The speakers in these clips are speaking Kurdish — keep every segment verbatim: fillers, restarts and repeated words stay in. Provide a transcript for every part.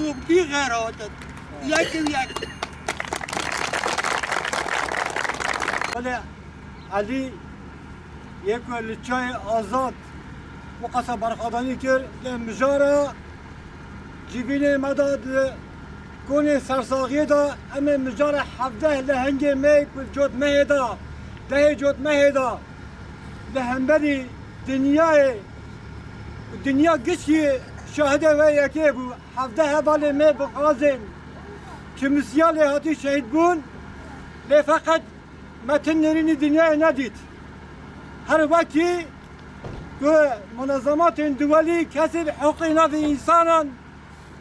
Bî xêr hatin. Yek û yek. Belê Elî yê ku li Çiyayê Azad wiqasa berxwedanî kir, lê mijara civînê me de di konê sersaxiyê de em ê mijara hevdeh lehengê me ku cotmehê de, dehê cotmehê de li hemberî dinyayê, dinya gişkî şahidê wê yekê bû. Hevdeh hevalê me bi gazên çimisiya lê hatî şehîd bûn, lê feqet me ti nêrînî dinyayê nedît. Her wekî ku munezematên duwelî kesê bi hiqûqê navê însanan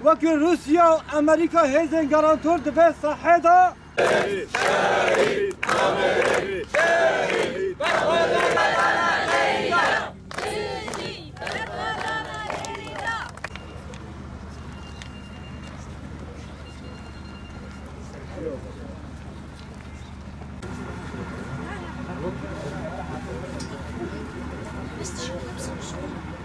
wekî Rûsya û Amerîka hêzên garantor di vê sahê de